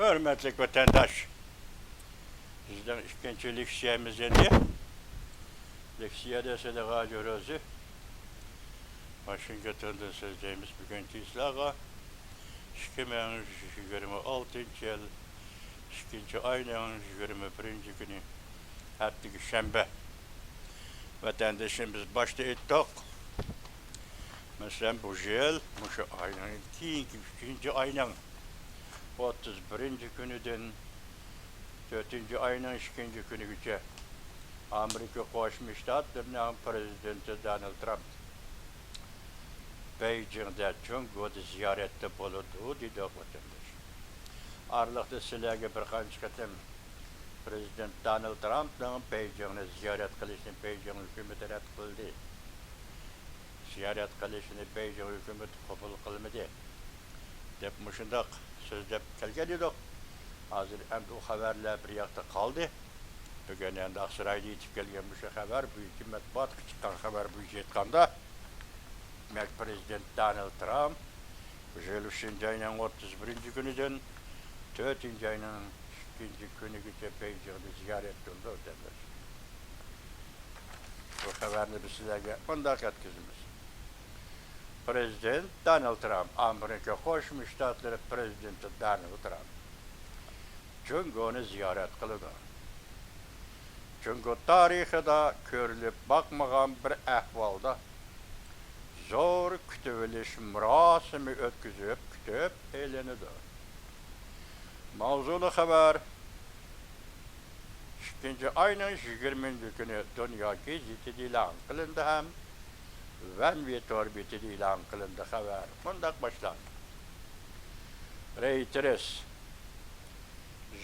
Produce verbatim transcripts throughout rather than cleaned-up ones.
ھۆرمەتلىك ۋەتەنداش، بىزنىڭ ئىككىنچى لېكسىيەمىز ئىدى. لېكسىيەدە سىلىغا جۇرۇزى ۋاشىنگتوندىن سۆزلەيمىز. بۈگۈن تېسلاغا ئىككى مىڭ يىگىرمە ئالتىنچى يىل ئىككىنچى ئاينىڭ يىگىرمە بىرىنچى كۈنى، ھەپتىكى شەنبە. ۋەتەندىشىم، بىز باشتا ئېيتتۇق. مەسىلەن، بۇ يىل مۇشۇ ئاينىڭ، كېيىنكى ئۈچىنچى ئاينىڭ ئوتتۇز بىرىنچى كۈنىدىن تۆتىنچى ئاينىڭ ئىككىنچى كۈنىگىچە ئامېرىكا قوشما شتاتلىرىنىڭ پرېزىدېنتى دونالد ترامپ بېيجىڭدە، جۇڭگودا زىيارەتتە بولىدۇ، دېدۇق ۋەتەنداش. ئارىلىقتا سىلەرگە بىر قانچە قېتىم پرېزىدېنت دونالد ترامپنىڭ بېيجىڭنى زىيارەت قىلىشىنى بېيجىڭ ھۆكۈمىتى رەت قىلدى. زىيارەت قىلىشىنى بېيجىڭ ھۆكۈمىتى قوبۇل قىلمىدى، دەپ مۇشۇنداق سۆزلەپ كەلگەن ئىدۇق. ھازىر ئەمدى ئۇ خەۋەرلەر بىر ياقتا قالدى. بۈگۈن ئەمدى ئاقسارايدا يېتىپ كەلگەن مۇشۇ خەۋەر بويىچە، مەتبۇئاتقا چىققان خەۋەر بويىچە ئېيتقاندا، دېمەك، پرېزىدېنت دونالد ترامپ بۇ يىل ئۈچىنچى ئاينىڭ ئوتتۇز بىرىنچى كۈنىدىن تۆتىنچى ئاينىڭ ئىككىنچى كۈنىگىچە بېيجىڭدا زىيارەت قىلىدۇ، ۋەتەنداش. بۇ خەۋەرنى بىز سىلەرگە مۇنداق يەتكۈزىمىز. پرېزىدېنت دونالد ترامپ، ئامېرىكا قوشما شتاتلىرى پرېزىدېنتى دونالد ترامپ جۇڭگونى زىيارەت قىلىدۇ. جۇڭگو تارىخىدا كۆرۈلۈپ باقمىغان بىر ئەھۋالدا زور كۈتۈۋېلىش مۇراسىمى ئۆتكۈزۈپ، كۈتۈپ ئېلىنىدۇ. ماۋزۇلۇق خەۋەر ئىككىنچى ئاينىڭ يىگىرمىنچى كۈنى دۇنيا گېزىتىدە ئېلان قىلىندى ھەم ۋەنۋى تور بېتىدە ئېلان قىلىندى. خەۋەر مۇنداق باشلاندى. رېيتېرس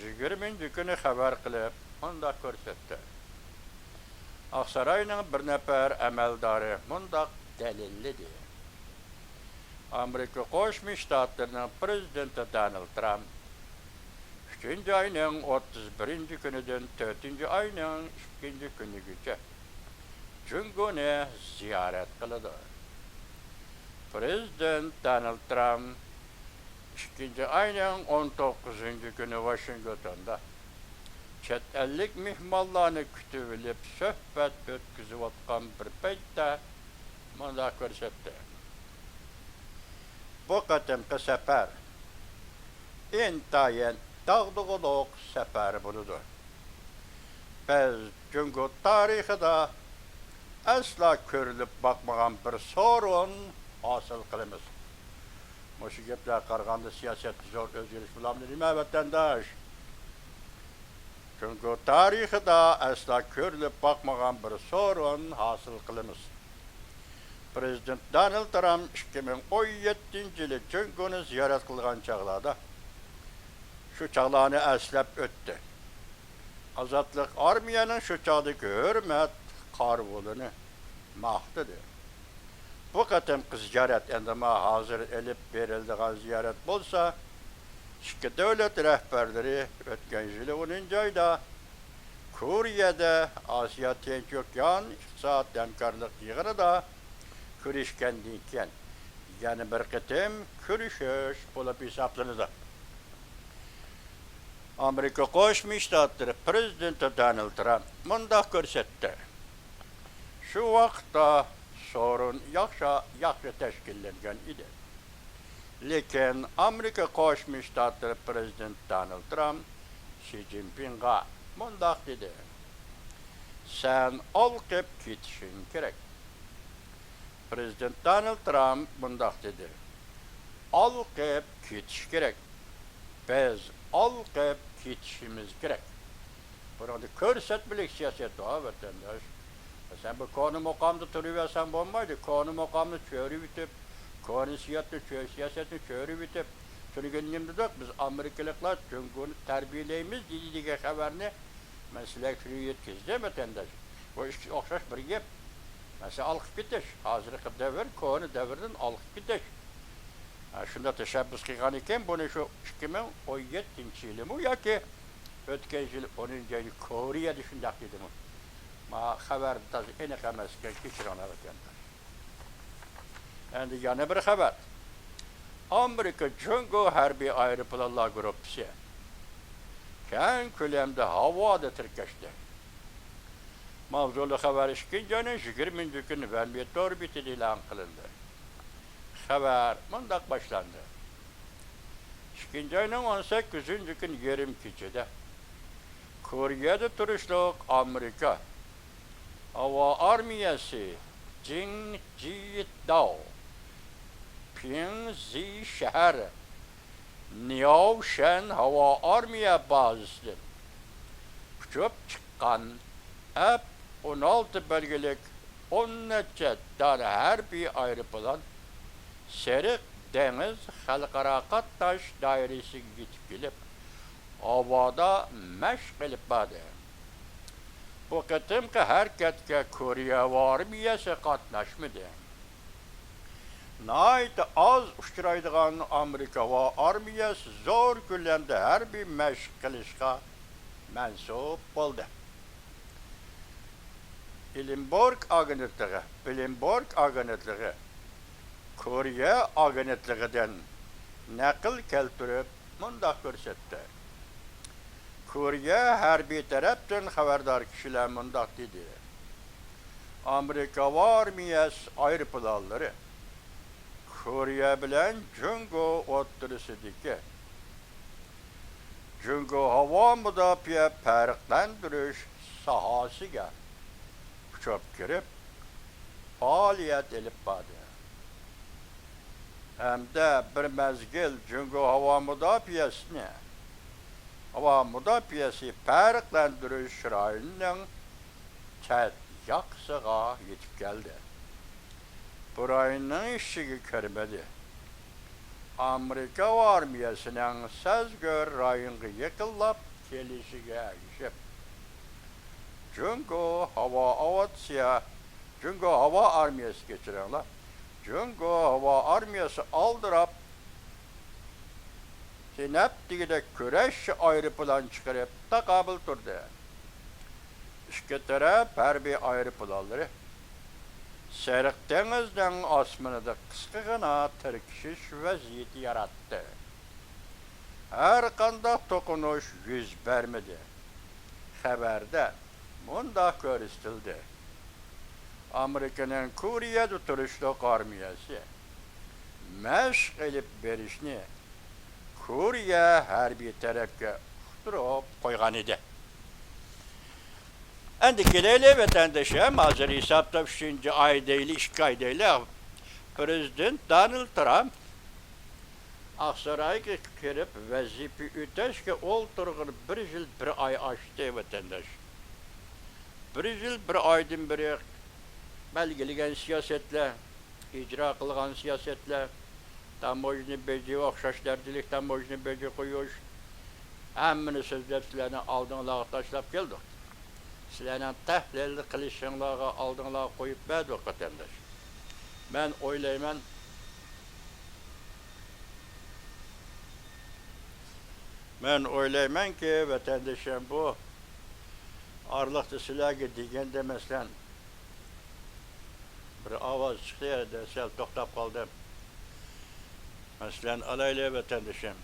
يىگىرمىنچى كۈنى خەۋەر قىلىپ مۇنداق كۆرسەتتى. ئاقساراينىڭ بىر نەپەر ئەمەلدارى مۇنداق دەلىللىدى. ئامېرىكا قوشما شتاتلىرىنىڭ پرېزىدېنتى دونالد ترامپ ئۈچىنچى ئاينىڭ ئوتتۇز بىرىنچى كۈنىدىن تۆتىنچى ئاينىڭ ئىككىنچى كۈنىگىچە جۇڭگونى زىيارەت قىلىدۇ. پرېزىدېنت دونالد ترامپ ئىككىنچى ئاينىڭ ئون توققۇزىنچى كۈنى ۋاشىنگتوندا چەت ئەللىك مېھمانلارنى كۈتۈۋېلىپ سۆھبەت ئۆتكۈزۈۋاتقان بىر پەيتتە مۇنداق كۆرسەتتى. بۇ قېتىمقى سەپەر ئىنتايىن داغدۇغىلىق سەپەر بولىدۇ. بىز جۇڭگو تارىخىدا ئەسلا كۆرۈلۈپ باقمىغان بىر سورۇن ھاسىل قىلىمىز. مۇشۇ گەپلەرگە قارىغاندا، سىياسەتتە زور ئۆزگىرىش بولامدۇ نېمە، ۋەتەنداش؟ جۇڭگو تارىخىدا ئەسلا كۆرۈلۈپ باقمىغان بىر سورۇن ھاسىل قىلىمىز. پرېزىدېنت دونالد ترامپ ئىككى مىڭ ئون يەتتىنچى يىلى جۇڭگونى زىيارەت قىلغان چاغلاردا شۇ چاغلارنى ئەسلەپ ئۆتتى. ئازادلىق ئارمىيەنىڭ شۇ چاغدىكى ھۆرمەت قارىۋۇلىنى ماختىدى. بۇ قېتىمقى زىيارەت ئەمدى ما ھازىر ئېلىپ بېرىلىدىغان زىيارەت بولسا، ئىككى دۆلەت رەھبەرلىرى ئۆتكەن يىلى ئونىنچى ئايدا كورېيەدە ئاسىيا تىنچ ئوكيان ئىقتىساد ھەمكارلىق يىغىنىدا كۆرۈشكەندىن كېيىن يەنە بىر قېتىم كۆرۈشۈش بولۇپ ھېسابلىنىدۇ. ئامېرىكا قوشما شتاتلىرى پرېزىدېنتى دونالد ترامپ مۇنداق كۆرسەتتى. شۇ ۋاقىتتا سورۇن ياخشى، ياخشى تەشكىللەنگەن ئىدى. لېكىن ئامېرىكا قوشما شتاتلىرى پرېزىدېنتى دونالد ترامپ شى جىنپىڭغا مۇنداق دېدى: «سەن ھالقىپ كېتىشىڭ كېرەك.» پرېزىدېنت دونالد ترامپ مۇنداق دېدى: «ھالقىپ كېتىش كېرەك. بىز ھالقىپ كېتىشىمىز كېرەك.» بۇنىڭدا كۆرسەتمىلىك سىياسەت بار، ۋەتەنداش. سەن بۇ كونا مۇقامدا تۇرۇۋەرسەڭ بولمايدۇ. كونا مۇقامنى چۆرۈۋېتىپ، كونا سىياسەتنى چۆ-، سىياسەتنى چۆرۈۋېتىپ، تۈنۈگۈن نېمە دېدۇق؟ بىز ئامېرىكىلىقلار جۇڭگونى تەربىيەلەيمىز دېدى دېگەن خەۋەرنى مەن سىلەرگە شۇنى يەتكۈزدۈم، ۋەتەنداش. بۇ ئىككىسى ئوخشاش بىر گەپ. مەسىلەن، ھالقىپ كېتىش. ھازىرقى دەۋر كونا دەۋردىن ھالقىپ كېتىش. ھە، شۇنداق تەشەببۇس قىلغان ئىكەن، بۇنى شۇ ئىككى مىڭ ئون يەتتىنچى يىلىمۇ ياكى ئۆتكەن يىل ئونىنچى ئايدا كورېيەدە شۇنداق دېدىمۇ؟ ما خەۋەر تازا ئېنىق ئەمەس ئىكەن، كەچۈرۈڭلار، ۋەتەنداش. ئەمدى يەنە بىر خەۋەر. ئامېرىكا جۇڭگو ھەربىي ئايروپىلانلار گۇرۇپپىسى كەڭ كۆلەمدە ھاۋادا تىركەشتى. ماۋزۇلۇق خەۋەر ئىككىنچى ئاينىڭ يىگىرمىنچى كۈنى ۋەنبى تور بېتىدە ئېلان قىلىندى. خەۋەر مۇنداق باشلاندى. ئىككىنچى ئاينىڭ ئون سەككىزىنچى كۈنى يېرىم كېچىدە كورېيەدە تۇرۇشلۇق ئامېرىكا ھاۋا ئارمىيەسى جىڭجىداۋ پىڭزى شەھەر نياۋشەن ھاۋا ئارمىيە بازىسىدىن ئۇچۇپ چىققان ئەپ ئون ئالتە بەلگىلىك ئون نەچچە دانە ھەربىي ئايروپىلان سېرىق دېڭىز خەلقئارا قاتناش دائىرىسىگە يېتىپ كېلىپ، ھاۋادا مەشىق ئېلىپ باردى. بۇ قېتىمقى ھەرىكەتكە كورېيە ھاۋا ئارمىيەسى قاتناشمىدى. ناھايىتى ئاز ئۇچرايدىغان ئامېرىكا ھاۋا ئارمىيەسى زور كۆلەمدە ھەربىي مەشىق قىلىشقا مەنسۇپ بولدى. بلومبېرگ ئاگېنتلىقى، بلومبېرگ ئاگېنتلىقى كورېيە ئاگېنتلىقىدىن نەقىل كەلتۈرۈپ مۇنداق كۆرسەتتى: كورېيە ھەربىي تەرەپتىن خەۋەردار كىشىلەر مۇنداق دېدى: ئامېرىكا ھاۋا ئارمىيەسى ئايروپىلانلىرى كورېيە بىلەن جۇڭگو ئوتتۇرىسىدىكى جۇڭگو ھاۋا مۇداپىئە پەرقلەندۈرۈش ساھەسىگە ئۇچۇپ كىرىپ، پائالىيەت ئېلىپ باردى. ھەمدە بىر مەزگىل جۇڭگو ھاۋا مۇداپىئەسىنى، ھاۋا مۇداپىئەسى پەرقلەندۈرۈش رايونىنىڭ چەت ياقىسىغا يېتىپ كەلدى. بۇ رايوننىڭ ئىچىگە كىرمىدى. ئامېرىكا ئارمىيەسىنىڭ سەزگۈر رايونغا يېقىنلاپ كېلىشىگە ئەگىشىپ، جۇڭگو ھاۋا ئاۋىئاتسىيە، جۇڭگو ھاۋا ئارمىيەسى، كەچۈرۈڭلار، جۇڭگو ھاۋا ئارمىيەسى ئالدىراپ، تېنەپ دېگۈدەك كۈرەشچى ئايروپىلان چىقىرىپ تاقابىل تۇردى. ئىككى تەرەپ ھەربىي ئايروپىلانلىرى سېرىق دېڭىزنىڭ ئاسمىنىدا قىسقىغىنا تىركىشىش ۋەزىيىتى ياراتتى. ھەرقانداق توقۇنۇش يۈز بەرمىدى. خەۋەردە مۇنداق كۆرسىتىلدى: ئامېرىكىنىڭ كورېيەدە تۇرۇشلۇق ئارمىيەسى مەشىق ئېلىپ بېرىشنى كورېيە ھەربىي تەرەپكە ئۇقتۇرۇپ قويغانىدى. ئەمدى كېلەيلى، ۋەتەندىشىم، ھازىر ھېسابتا ئۈچىنچى ئاي دەيلى، ئىككى ئاي دەيلى، پىرېزىدېنت دونالد ترامپ ئاقسارايغا كىرىپ ۋەزىپە ئۆتەشكە ئولتۇرغىلى بىر يىل بىر ئاي ئاشتى، ۋەتەنداش. بىر يىل بىر ئايدىن بېرى بەلگىلىگەن سىياسەتلەر، ئىجرا قىلغان سىياسەتلەر، تاموژنا بېجى، ئوخشاش دەرىجىلىك تاموژنا بېجى قويۇش، ھەممىنى سۆزلەپ سىلەرنىڭ ئالدىڭلارغا تاشلاپ كەلدۇق. سىلەرنىڭ تەھلىل قىلىشىڭلارغا ئالدىڭلارغا قويۇپ بەردۇق، ۋەتەنداش. مەن ئويلايمەن، مەن ئويلايمەنكى، ۋەتەندىشىم، بۇ ئارىلىقتا سىلەرگە دېگەندە، مەسىلەن، بىر ئاۋاز چىقتى، سەل توختاپ قالدىم. مەسىلەن ئالايلى، ۋەتەندىشىم.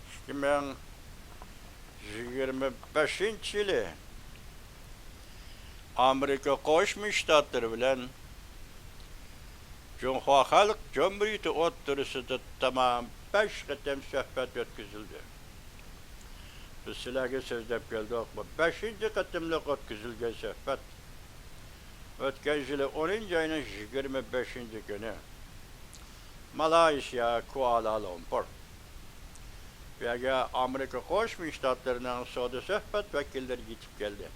ئىككى مىڭ يىگىرمە بەشىنچى يىلى ئامېرىكا قوشما شتاتلىرى بىلەن جۇڭخۇا خەلق جۇمھۇرىيىتى ئوتتۇرىسىدا تامام بەش قېتىم سۆھبەت ئۆتكۈزۈلدى. بىز سىلەرگە سۆزلەپ كەلدۇق، بۇ بەشىنچى قېتىملىق ئۆتكۈزۈلگەن سۆھبەت. ئۆتكەن يىلى ئونىنچى ئاينىڭ يىگىرمە بەشىنچى كۈنى مالايسىيا، كۇئالا لۇمپۇر. بۇ يەرگە ئامېرىكا قوشما شتاتلىرىنىڭ سودا سۆھبەت ۋەكىللىرى يېتىپ كەلدى.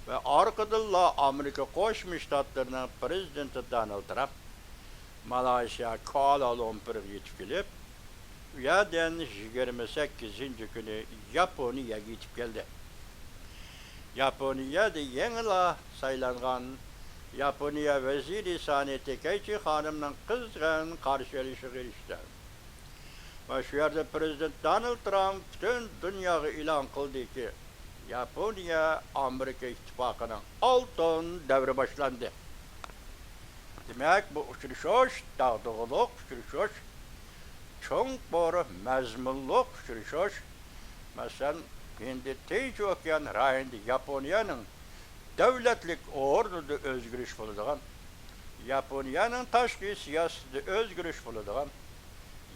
ۋە ئارقىدىنلا ئامېرىكا قوشما شتاتلىرىنىڭ پىرېزىدېنتى دونالد ترامپ مالايسىيا، كۇئالا لۇمپۇرغا يېتىپ كېلىپ، ئۇ يەردىن يىگىرمە سەككىزىنچى كۈنى ياپونىيەگە يېتىپ كەلدى. ياپونىيەدە يېڭىلا سايلانغان ياپونىيە ۋەزىرى سانى تېكەيچى خانىمنىڭ قىزغىن قارشى ئېلىشىغا ئېرىشتى. ۋە شۇ يەردە پىرېزىدېنت دونالد ترامپ پۈتۈن دۇنياغا ئېلان قىلدىكى، ياپونىيە ئامېرىكا ئىتتىپاقىنىڭ ئالتۇن دەۋرى باشلاندى. دېمەك، بۇ ئۇچرىشىش، داغدۇغىلىق ئۇچرىشىش، چوڭقۇر مەزمۇنلۇق ئۇچرىشىش، مەسىلەن، ھىندى تىنچ ئوكيان رايونىدا ياپونىيەنىڭ دۆلەتلىك ئورنىدا ئۆزگىرىش بولىدىغان، ياپونىيەنىڭ تاشقى سىياسىتىدە ئۆزگىرىش بولىدىغان،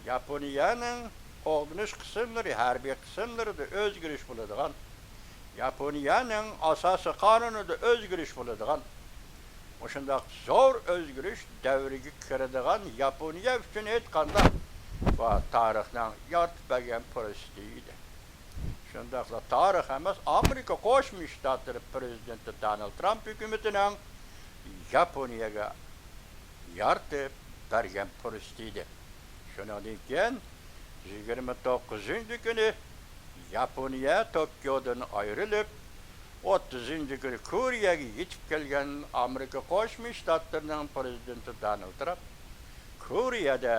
ياپونىيەنىڭ قوغدىنىش قىسىملىرى، ھەربىي قىسىملىرىدا ئۆزگىرىش بولىدىغان، ياپونىيەنىڭ ئاساسىي قانۇنىدا ئۆزگىرىش بولىدىغان، مۇشۇنداق زور ئۆزگىرىش دەۋرىگە كىرىدىغان ياپونىيە ئۈچۈن ئېيتقاندا، بۇ تارىخنىڭ يارىتىپ بەرگەن پۇرسىتى ئىدى. شۇنداقلا تارىخ ئەمەس، ئامېرىكا قوشما شتاتلىرى پىرېزىدېنتى دونالد ترامپ ھۆكۈمىتىنىڭ ياپونىيەگە يارىتىپ بەرگەن پۇرسىتى ئىدى. شۇنىڭدىن كېيىن يىگىرمە توققۇزىنچى كۈنى ياپونىيە توكيودىن ئايرىلىپ، ئوتتۇزىنچى كۈنى كورېيەگە يېتىپ كەلگەن ئامېرىكا قوشما شتاتلىرىنىڭ پىرېزىدېنتى دونالد ترامپ كورېيەدە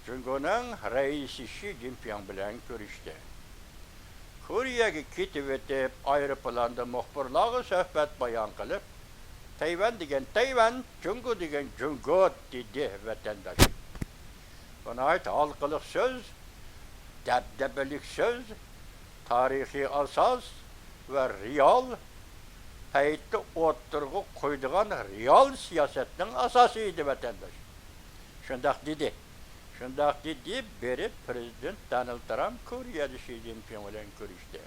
جۇڭگونىڭ رەئىسى شى جىنپىڭ بىلەن كۆرۈشتى. كورېيەگە كېتىۋېتىپ، ئايروپىلاندا مۇخبىرلارغا سۆھبەت بايان قىلىپ، تەيۋەن دېگەن تەيۋەن، جۇڭگو دېگەن جۇڭگو، دېدى ۋەتەنداش. بۇ ناھايىتى ھالقىلىق سۆز، دەبدەبىلىك سۆز، تارىخىي ئاساس ۋە رېئال پەيتتە ئوتتۇرىغا قويىدىغان رېئال سىياسەتنىڭ ئاساسى ئىدى، ۋەتەنداش. شۇنداق دېدى. شۇنداق دېدى، بېرىپ پىرېزىدېنت دونالد ترامپ كورېيەدە شى جىنپىڭ بىلەن كۆرۈشتى.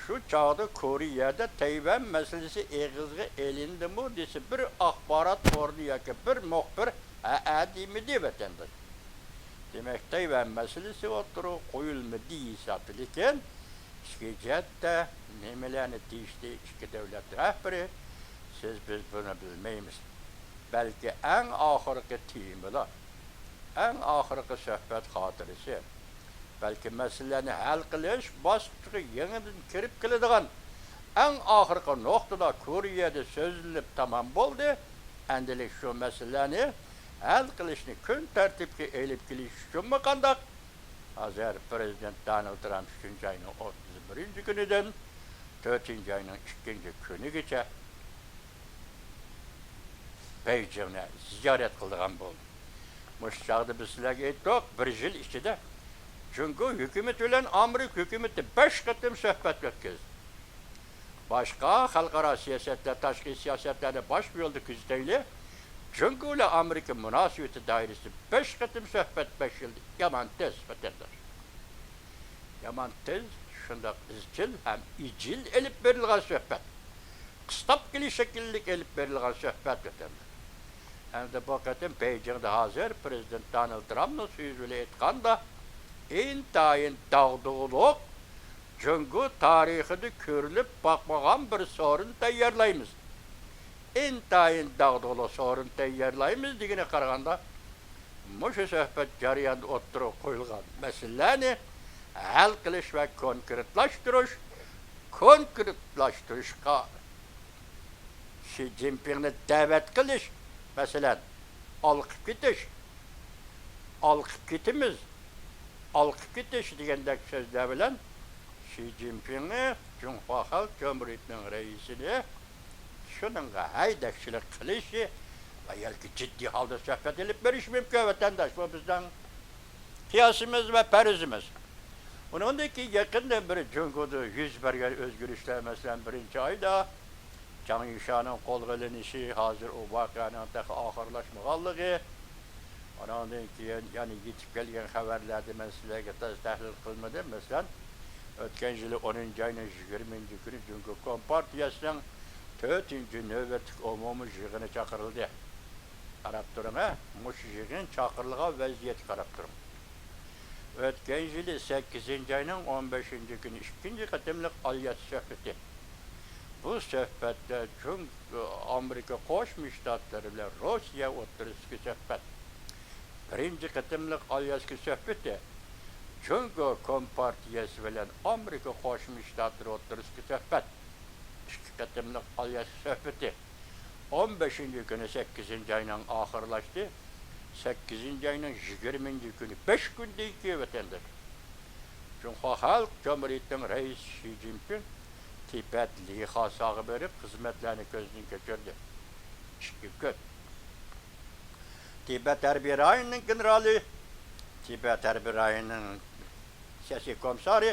شۇ چاغدا كورېيەدە تەيۋەن مەسىلىسى ئېغىزغا ئېلىندىمۇ دېسە، بىر ئاخبارات ئورنى ياكى بىر مۇخبىر ھەئە دېمىدى، ۋەتەنداش. دېمەك، تەيۋەن مەسىلىسى ئوتتۇرىغا قويۇلمىدى ھېسابتا، لېكىن ئىچكى جەھەتتە نېمىلەرنى دېيىشتى ئىككى دۆلەت رەھبىرى، سىز، بىز بۇنى بىلمەيمىز. بەلكى ئەڭ ئاخىرقى تېمىلار، ئەڭ ئاخىرقى سۆھبەت خاتىرىسى، بەلكى مەسىلىلەرنى ھەل قىلىش باسقۇچىغا يېڭىدىن كىرىپ كېلىدىغان ئەڭ ئاخىرقى نۇقتىلار كورېيەدە سۆزلىنىپ تامام بولدى. ئەمدىلىك شۇ مەسىلىلەرنى ھەل قىلىشنى كۈن تەرتىپكە ئېلىپ كېلىش ئۈچۈنمۇ قانداق؟ ھازىر پىرېزىدېنت دونالد ترامپ ئۈچىنچى ئاينىڭ ئوتتۇز بىرىنچى كۈنىدىن تۆتىنچى ئاينىڭ ئىككىنچى كۈنىگىچە بېيجىڭنى زىيارەت قىلىدىغان بولدى. مۇشۇ چاغدا بىز سىلەرگە ئېيتتۇق، بىر يىل ئىچىدە جۇڭگو ھۆكۈمىتى بىلەن ئامېرىكا ھۆكۈمىتى بەش قېتىم سۆھبەت ئۆتكۈزدى. باشقا خەلقئارا سىياسەتلەر، تاشقى سىياسەتلەرنى باشقا يولدا كۆزىتەيلى. جۇڭگو بىلەن ئامېرىكا مۇناسىۋىتى دائىرىسىدە بەش قېتىم سۆھبەت بەش يىلدا يامان تېز، ۋەتەنداش. يامان تېز، شۇنداق ئىزچىل ھەم ئىجىل ئېلىپ بېرىلغان سۆھبەت. قىستاپ كېلىش شەكىللىك ئېلىپ بېرىلغان سۆھبەت، ۋەتەنداش. ئەمدى بۇ قېتىم بېيجىڭدا ھازىر پىرېزىدېنت دونالد ترامپنىڭ سۆزى بىلەن ئېيتقاندا، ئىنتايىن داغدۇغىلىق، جۇڭگو تارىخىدا كۆرۈلۈپ باقمىغان بىر سورۇن تەييارلايمىز. ئىنتايىن داغدۇغىلىق سورۇن تەييارلايمىز دېگىنىگە قارىغاندا، مۇشۇ سۆھبەت جەريانىدا ئوتتۇرىغا قويۇلغان مەسىلىلەرنى ھەل قىلىش ۋە كونكرېتلاشتۇرۇش، كونكرېتلاشتۇرۇشقا شى جىنپىڭنى دەۋەت قىلىش، مەسىلەن، ئالقىپ كېتىش، ئالقىپ كېتىمىز، ئالقىپ كېتىش دېگەندەك سۆزلەر بىلەن شى جىنپىڭنى، جۇڭخۇا خەلق جۇمھۇرىيىتىنىڭ رەئىسىنى شۇنىڭغا ھەيدەكچىلىك قىلىشى ۋە ياكى جىددىي ھالدا سۆھبەت ئېلىپ بېرىشى مۇمكىن، ۋەتەنداش. بۇ بىزنىڭ قىياسىمىز ۋە پەرىزىمىز. ئۇنىڭدىن كېيىن يېقىندىن بېرى جۇڭگودا يۈز بەرگەن ئۆزگىرىشلەر، مەسىلەن، بىرىنچى ئايدا جاڭ يۈشيانىڭ قولغا ئېلىنىشى، ھازىر ئۇ ۋەقەنىڭ تېخى ئاخىرلاشمىغانلىقى، ئانىڭدىن كېيىن يەنە يېتىپ كەلگەن خەۋەرلەردە مەن سىلەرگە تازا تەھلىل قىلمىدىم. مەسىلەن، ئۆتكەن يىلى ئونىنچى ئاينىڭ يىگىرمىنچى كۈنى جۇڭگو كومپارتىيەسىنىڭ تۆتىنچى نۆۋەتلىك ئومۇمىي يىغىنى چاقىرىلدى. قاراپ تۇرۇڭ، ھە، مۇشۇ يىغىن چاقىرىلغان ۋەزىيەتكە قاراپ تۇرۇڭ. ئۆتكەن يىلى سەككىزىنچى ئاينىڭ ئون بەشىنچى كۈنى ئىككىنچى قېتىملىق ئاليەتسە سۆھبىتى. بۇ سۆھبەتتە جۇڭ-، ئامېرىكا قوشما شتاتلىرى بىلەن روسىيە ئوتتۇرىسىدىكى سۆھبەت. بىرىنچى قېتىملىق ئاليەسكا سۆھبىتى، جۇڭگو كومپارتىيەسى بىلەن ئامېرىكا قوشما شتاتلىرى ئوتتۇرىسىدىكى سۆھبەت. ئىككى قېتىملىق ئاليەسكا سۆھبىتى ئون بەشىنچى كۈنى سەككىزىنچى ئاينىڭ ئاخىرلاشتى. سەككىزىنچى ئاينىڭ يىگىرمىنچى كۈنى، بەش كۈندىن كېيىن ۋەتەنداش، جۇڭخۇا خەلق جۇمھۇرىيىتىنىڭ رەئىسى شى جىنپىڭ تىبەت لىخاساغا بېرىپ، خىزمەتلەرنى كۆزدىن كەچۈردى. ئىككى كۈن. تىبەت ھەربىي رايونىنىڭ گېنېرالى تىبەت ھەربىي رايونىنىڭ سىياسىي كومىسسارى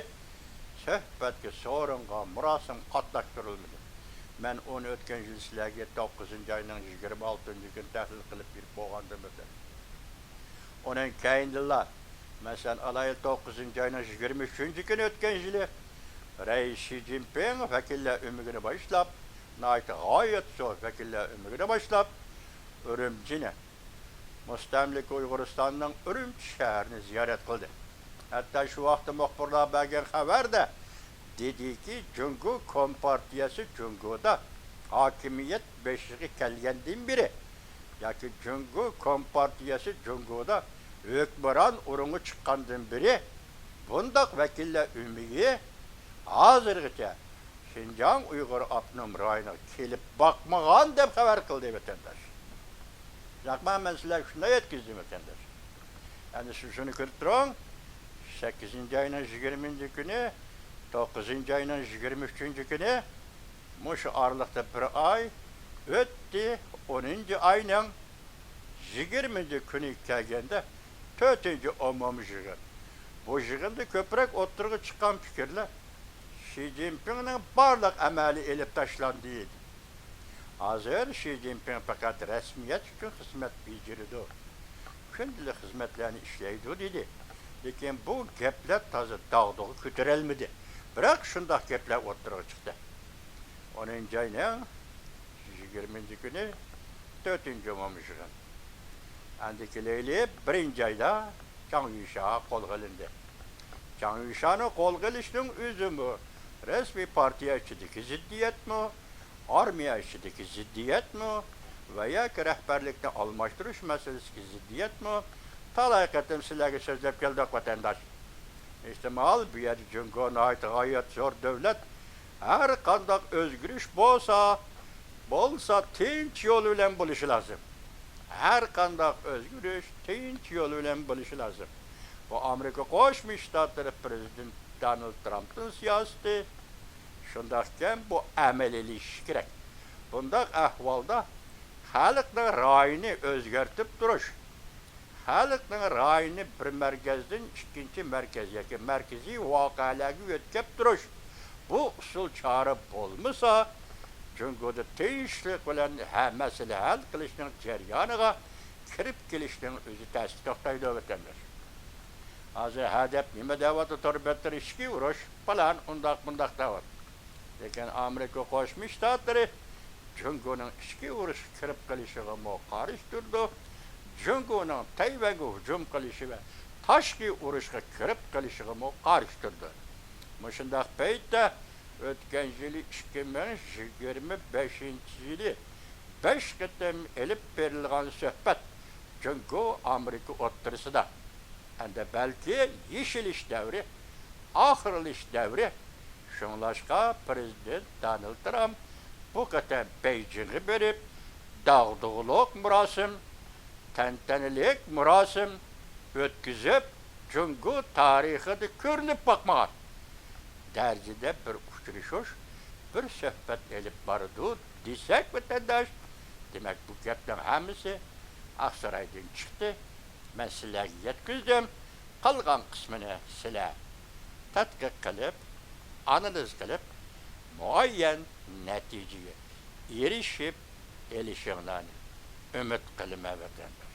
سۆھبەتكە، سورۇنغا، مۇراسىمغا قاتناشتۇرۇلمىدى. مەن ئۇنى ئۆتكەن يىل سىلەرگە توققۇزىنچى ئاينىڭ يىگىرمە ئالتىنچى كۈنى تەھلىل قىلىپ بېرىپ بولغانىدىم. ئۇنىڭ كەينىدىنلا، مەسىلەن، ئالايلى، توققۇزىنچى ئاينىڭ يىگىرمە ئۈچىنچى كۈنى ئۆتكەن يىلى رەئىس شى جىنپىڭ ۋەكىللەر ئۆمىكىنى باشلاپ، ناھايىتى غايەت زور ۋەكىللەر ئۆمىكىنى باشلاپ، ئۈرۈمچىنى، مۇستەملىكە ئۇيغۇرىستاننىڭ ئۈرۈمچى شەھىرىنى زىيارەت قىلدى. ھەتتا شۇ ۋاقىتتا مۇخبىرلار بەرگەن خەۋەردە دېدىكى، جۇڭگو كومپارتىيەسى جۇڭگودا ھاكىمىيەت بېشىغا كەلگەندىن بېرى ياكى جۇڭگو كومپارتىيەسى جۇڭگودا ھۆكۈمران ئورۇنغا چىققاندىن بېرى بۇنداق ۋەكىللەر ئۆمىكى ھازىرغىچە شىنجاڭ ئۇيغۇر ئاپتونوم رايونىغا كېلىپ باقمىغان دەپ خەۋەر قىلدى ۋەتەنداش. ياقما، مەن سىلەرگە شۇنداق يەتكۈزدۈم ۋەتەنداش. ئەمدى سىز شۇنى كۆرۈپ تۇرۇڭ، سەككىزىنچى ئاينىڭ يىگىرمىنچى كۈنى، توققۇزىنچى ئاينىڭ يىگىرمە ئۈچىنچى كۈنى، مۇشۇ ئارىلىقتا بىر ئاي ئۆتتى. ئونىنچى ئاينىڭ يىگىرمىنچى كۈنى كەلگەندە، تۆتىنچى ئومۇمىي يىغىن. بۇ يىغىندا كۆپرەك ئوتتۇرىغا چىققان پىكىرلەر شى جىنپىڭنىڭ بارلىق ئەمەلى ئېلىپ تاشلاندى. ھازىر شى جىنپىڭ پەقەت رەسمىيەت ئۈچۈن خىزمەت بېجىرىدۇ، كۈندىلىك خىزمەتلەرنى ئىشلەيدۇ، دېدى. لېكىن بۇ گەپلەر تازا داغدۇغا كۆتۈرەلمىدى. بىراق شۇنداق گەپلەر ئوتتۇرىغا چىقتى. ئونىنچى ئاينىڭ يىگىرمىنچى كۈنى تۆتىنچى ئومۇمىي يىغىن. ئەندى كېلەيلى، بىرىنچى ئايدا جاڭ يۈشيا قولغا ئېلىندى. جاڭ يۈشيانى قولغا ئېلىشنىڭ ئۆزىمۇ رەسمىي پارتىيە ئىچىدىكى زىددىيەتمۇ، ئارمىيە ئىچىدىكى زىددىيەتمۇ ۋە ياكى رەھبەرلىكنى ئالماشتۇرۇش مەسىلىسىدىكى زىددىيەتمۇ، تالاي قېتىم سىلەرگە سۆزلەپ كەلدۇق، ۋەتەنداش. ئېھتىمال، بۇ يەردە جۇڭگو ناھايىتى غايەت زور دۆلەت. ھەر قانداق ئۆزگىرىش بولسا، بولسا تىنچ يول بىلەن بولۇشى لازىم. ھەر قانداق ئۆزگىرىش تىنچ يول بىلەن بولۇشى لازىم. بۇ ئامېرىكا قوشما شتاتلىرى پرېزىدېنت دونالد ترامپنىڭ سىياسىتى. شۇنداقكەن، بۇ ئەمەلىيلىشىشى كېرەك. بۇنداق ئەھۋالدا خەلقنىڭ رايىنى ئۆزگەرتىپ تۇرۇش، خەلقنىڭ رايىنى بىر مەركەزدىن ئىككىنچى مەركەز ياكى مەركىزىي ۋەقەلەرگە يۆتكەپ تۇرۇش، بۇ ئۇسۇل چارە بولمىسا، جۇڭگودا تىنچلىق بىلەن ھە-، مەسىلە ھەل قىلىشنىڭ جەريانىغا كىرىپ كېلىشنىڭ ئۆزى تەستە توختايدۇ، ۋەتەنداش. ھازىر ھە دەپ نېمە دەۋاتىدۇ تور بەتلىرى؟ ئىچكى ئۇرۇش، پالان، ئۇنداق، مۇنداق دەۋاتىدۇ. لېكىن ئامېرىكا قوشما شتاتلىرى جۇڭگونىڭ ئىچكى ئۇرۇشقا كىرىپ قېلىشىغىمۇ قارشى تۇرىدۇ. جۇڭگونىڭ تەيۋەنگە ھۇجۇم قىلىشى ۋە تاشقى ئۇرۇشقا كىرىپ قېلىشىغىمۇ قارشى تۇرىدۇ. مۇشۇنداق پەيتتە ئۆتكەن يىلى، ئىككى مىڭ يىگىرمە بەشىنچى يىلى بەش قېتىم ئېلىپ بېرىلغان سۆھبەت جۇڭگو ئامېرىكا ئوتتۇرىسىدا، ئەمدى بەلكى يېشىلىش دەۋرى، ئاخىرلىشىش دەۋرى. شۇڭلاشقا پرېزىدېنت دونالد ترامپ بۇ قېتىم بېيجىڭغا بېرىپ، داغدۇغىلىق مۇراسىم، تەنتەنىلىك مۇراسىم ئۆتكۈزۈپ، جۇڭگو تارىخىدا كۆرۈلۈپ باقمىغان دەرىجىدە بىر ئۇچرىشىش، بىر سۆھبەت ئېلىپ بارىدۇ دېسەك، ۋەتەنداش، دېمەك، بۇ گەپنىڭ ھەممىسى ئاقسارايدىن چىقتى. مەن سىلەرگە يەتكۈزدۈم. قالغان قىسمىنى سىلەر تەتقىق قىلىپ، ئانالىز قىلىپ، مۇئەييەن نەتىجىگە ئېرىشىپ ئېلىشىڭلارنى ئۈمىد قىلىمەن، ۋەتەنداش.